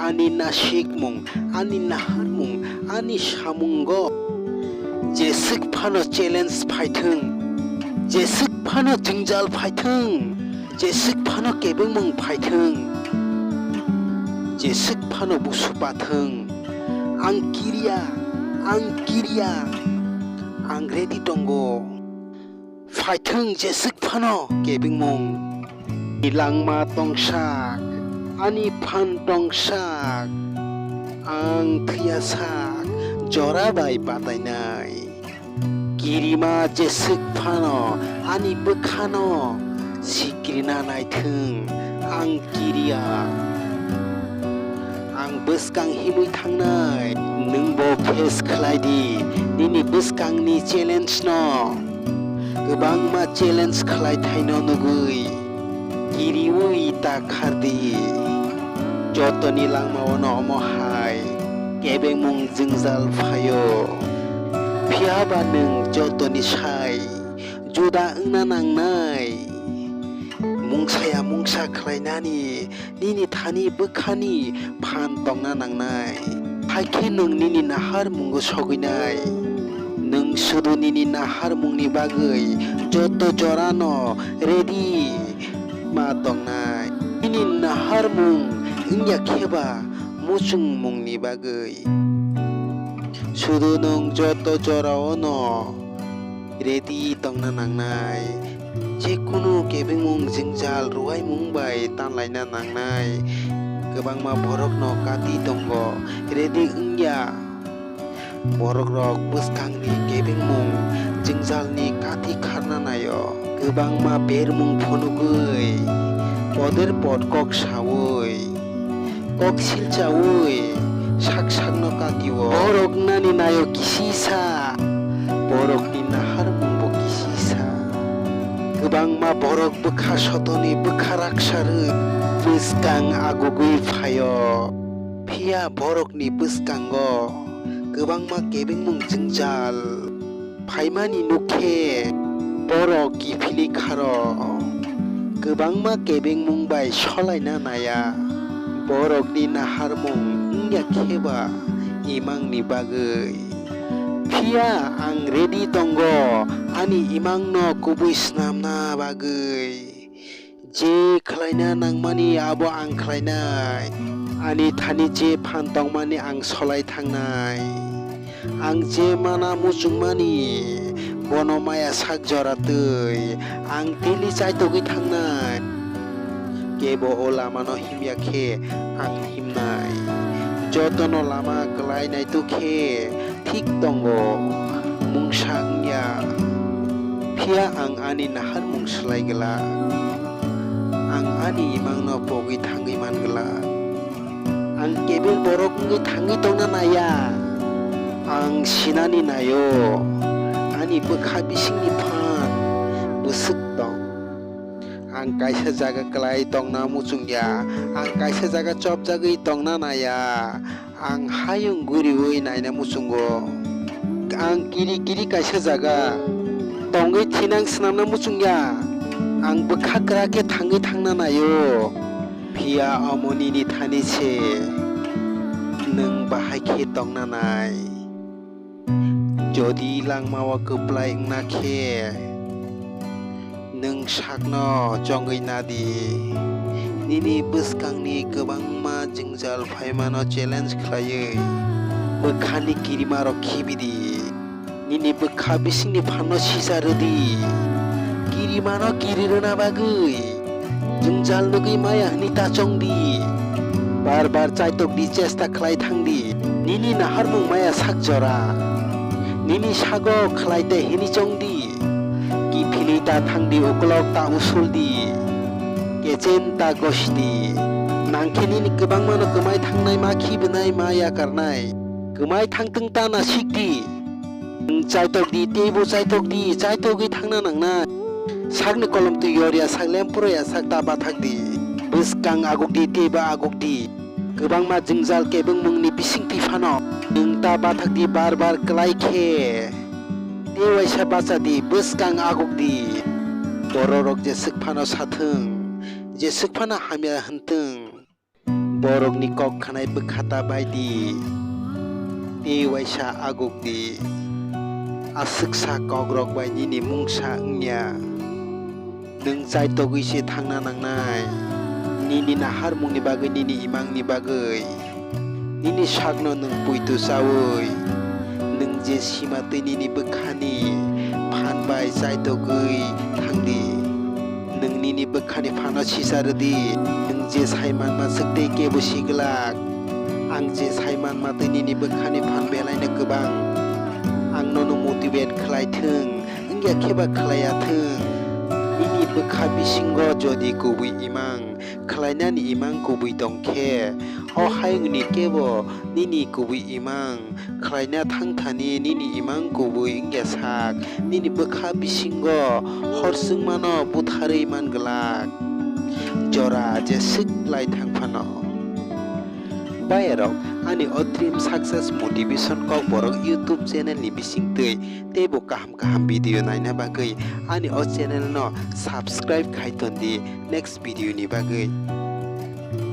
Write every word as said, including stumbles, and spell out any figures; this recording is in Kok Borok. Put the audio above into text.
Ani nasikmung, ani naharmung, ani samungo jeswk phano challenge phaithwng, jeswk phano jwngjal phaithwng, jeswk phano kebengmung phaithwng, jeswk phano busu pathwng, ang kiriya, ang kiriya, ang ready tongo. Phaithwng jeswk phano kebengmung. Ani langma tongsak, ani phan tongsak, ang thwiyasak jora bai batainai. Kirima jeswk phano ani bwkhano sikrina naithwng, ang kiriya. Ang bwskang himwi thangnai, nwngbo face khlai di nini bwskangni challenge no. Kwbangma challenge khlai thaino nugwi kiriwi ta khardi. Jotoni langmao no omo hai kebengmung jwngjal phaio. Phiya ba nwng jotoni sai juda wngna nangnai. Mungsaya mungsa khlainani nini thani bwkhani phan tongna nangnai. Hakhe nwng nini naharmungo sogwinai. Nwng sudu nini naharmungni bagwi joto jorano ready ma tongnai. Nini naharmung wngya kheba muchungmungni bagwi sudu nwng joto joraono ready tongna nangnai. Jekunu kebengmung jwngjal rwuaimung bai tanlaina nangnai. Kwbangma borokno kati tongo, ready wngya. Borokrok bwskangni kebengmung jwngjalni kati kharna naio. Kwbangma bermung phunugwi, poder pot kok saui, kok silchaui sak sakno katio. Borok nani naio kisisa, borokni naharmungbo kisisa. Kwbangma borok bwkha sotoni bwkha raksarwi bwskang agugwi phaio. Phiya borokni bwskango kwbangma kebengmung jwngjal phaimani nukhe borok kiphilwi kharo. Kwbangma kebengmung bai solaina naya borokni naharmung wngya kheba imangni bagwi. Phiya ang ready tongo ani imangno kubui snamna bagwi. Je khlaina nangmani abo ang khlainai. Ani thani je phan tongmani ang solai thangnai. Ang je mana muchungmani bono maya sak jora twi ang daily chaitogwi thangnai. Kebo o lamano himya khe ang himnai. Jotono lama kwlai naituk khe thik tongo, mungsa wngya. Phiya ang ani naharmung swlai glak. Ang ani imangno pogwi thangwi man glak. Ang kebeng borok wngwi thangwi tongna naya. Ang sinani naio. Ani bwkha bisingni phan bwswk tong. Ang kaisa jaga kwlai tongna muchungya. Ang kaisa jaga chopjagwi tongna naya. Ang hayung guriwi naina muchungo. Ang kiri kiri kaisa jaga tongwi thinang swnamna muchungya. Ang bwkha kwrak khe thangwi thangna naio. Phiya omo nini thani se, nwng bahai khe tongna nai. Jodi langmao kwplai wngna khe, nwng sakno chongwi nadi. Nini bwskangni kwbangma jwngjal phaimano challenge khlaiwi bwkhani kirimarok khibidi. Nini bwkha bisingni phanno sisa rwdi. Kirimano kiri rwna bagwi jwngjal nugwi maya hwnwi ta chongdi. Bar bar chaitokdi, chesta khlai thangdi. Nini naharmung maya sak jora. Nini sago khlai te hwnwi chongdi. Kiphilwi ta thangdi, ukolok ta usuldi. Kechen ta gosidi. Nangkhe nini kwbangmano kwmai thangnai, ma khibwnai, ma yakarnai. Kwmai thangtwng ta nasikdi. Nwng chaitokdi, teibo chaitokdi, chaitogwi thangna nangnai. Sakni kolom twi yorya sak, lempro ya sak ta bathakdi. Bwskang agukdi, teibo agukdi. Kwbangma jwngjal kebengmungni bisingtwi phano nwng ta bathakdi bar bar kwlai khe. Tei waisa bachadi, bwskang agukdi. Bororok jeswk phano sathwng, jeswk phano hamya hwntwng. Borokni kok khanai bwkha ta bai di, tei uaisa aguk di. Aswksa kokrok bai nini mungsa wngya. Nwng chaitogwi se thangna nangnai, nini naharmungni bagwi, nini imangni bagwi. Nini sakno nwng poito chaui, nwng je sima twi nini bwkhani phan bai chaitogwi thangdi. Nwng nini bwkhani phano sisa rwdi, nwng je sai manma swk tei kebo si glak. Ang je sai manma twi nini bwkhani phan belaino kwbang. Ang nono motivate khlai thwng, wngya khe ba khlai ya thwng. Nini bwkha bisingo jodi kubui imang khlainani imang kubui tong khe, o hayungni kebo nini kubui imang khlaina thang thani nini imang kubui wngya sak, nini bwkha bisingo hor chwngmano butharwi man glak, jora jeswk lai thang phano. Bayarok, ani o Dream Success Motivation Kokborok YouTube channel ni bisingtwi teibo kaham kaham video naina bagwi ani o channel no subscribe khai tondi next video ni bagwi.